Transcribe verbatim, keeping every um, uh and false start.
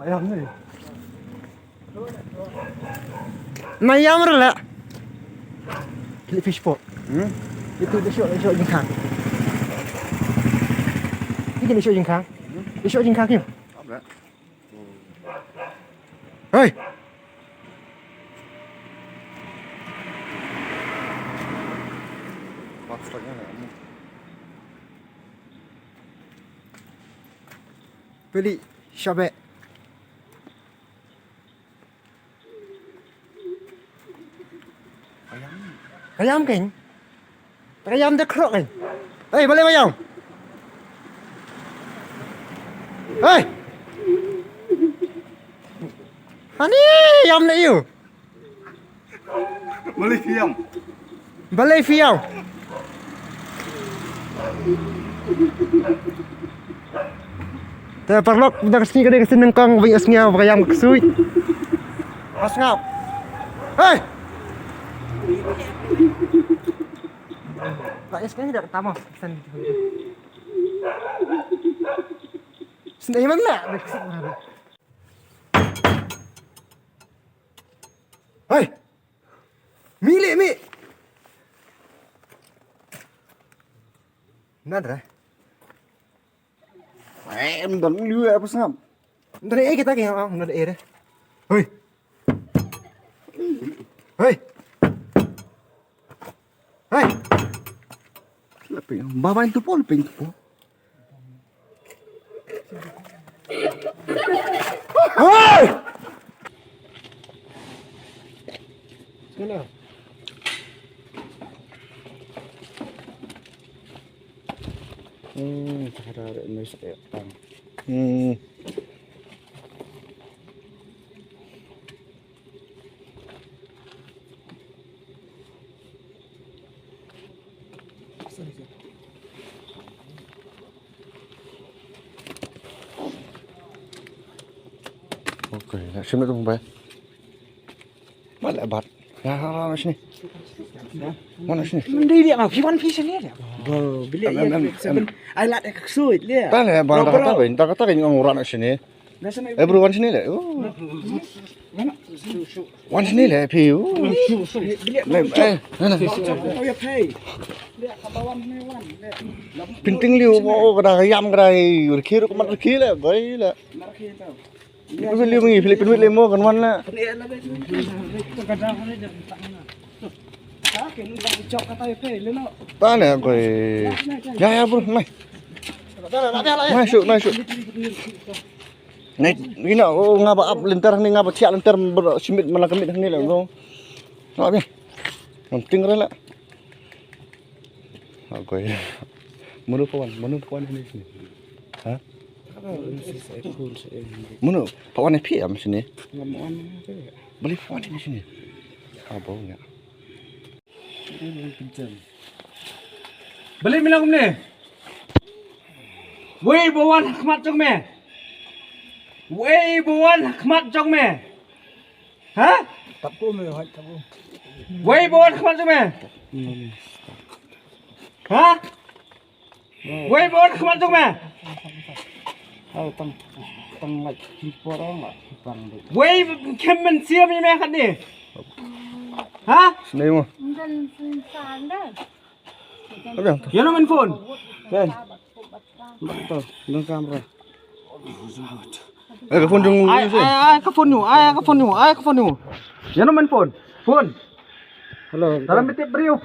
Ïam ne. Na ïam re la. Klik fish pot. Hmm? Itu de shok, shok jingkhang. Ini kena shok jingkhang. Shok jingkhang ni. Hei. Peli, shabe. Ka ïam kein. Ka ïam da khrok kein. Hei, balei ba ïam? Hei. Hani ïam ne ïu. Balei phi ïam? Balei phi ïam? Te paralok, da ka sngi ka dei ka sngi nyngkong, ba ïa sngi ba ka ïam ka ksuid. Ba sngaw. Hei. Ba ïa sngi da ka tama. Sngi mana? Hei. Mi leh mi. Nan re. Eh, em don liu apa sngap. Nan eh kita ke, ah, nan eh re. Hei. Hei. Hei. Leping. Baba itu pol ping tu pol. Hei! Sana. Hmm, tak ada, ada mesti tang. Hmm. Okay, nak shim nak tu mobile. Malah bat. Ya, ha, ha, sini. Mana sini? Mending dia mau. Phi wan phi sini dia. Bro, bila em, ya, em, em, seven. Em. Ai lad ek suit dia. Tang ya, bang, bro, tak kata, bro. Tak kata, ini orang nak sini. Eh, bro, wan sini leh. Oh. Wan sini leh, phi. Oh. Leh, eh, na, na. Pynting liu, oh, ka da ïam ka da, eh, rkhie ruh ka mat rkhie leh, bai leh. Pynwit liu ngi, phi leh pynwit leh mo, kan wan leh. Ta leh, koi. Ya, ya, bro, mai. Mai, shu, mai, shu. Nai, ina, oh, nga ba ap lynter hangne, nga ba thiah lynter, ba shimit, man la ka miet hangne leh, bro. Nga ba. Ngam ting re leh. Ha, koi. Mano pha wan, mano pha wan hangne shane? Ha? Mano pha wan phi am shane? Balei pha wan hangne shane? Ha, bro, ya. Balei me long kumne? Wei ba wan ha khmat jong me? Wei ba wan ha khmat jong me? Ha? Tap ko me, hai, tap ko. Wei ba wan ha khmat jong me? Ha? Wei ba wan ha khmat jong me? Hai, tang, tang, lai, ki por ong, lai, ki pang, lai. Wei khem mynsiem ïa me kane? Ha? Snei mo. Ïa no men phone. Ken. Bak to, dang kamera. Eh, ka phone jong ai, ai, ai, ka phone ïa u, ai, ka phone ïa u, ai, ka phone ïa u. Ïa no men phone. Phone. Hello. Dalam tip briew.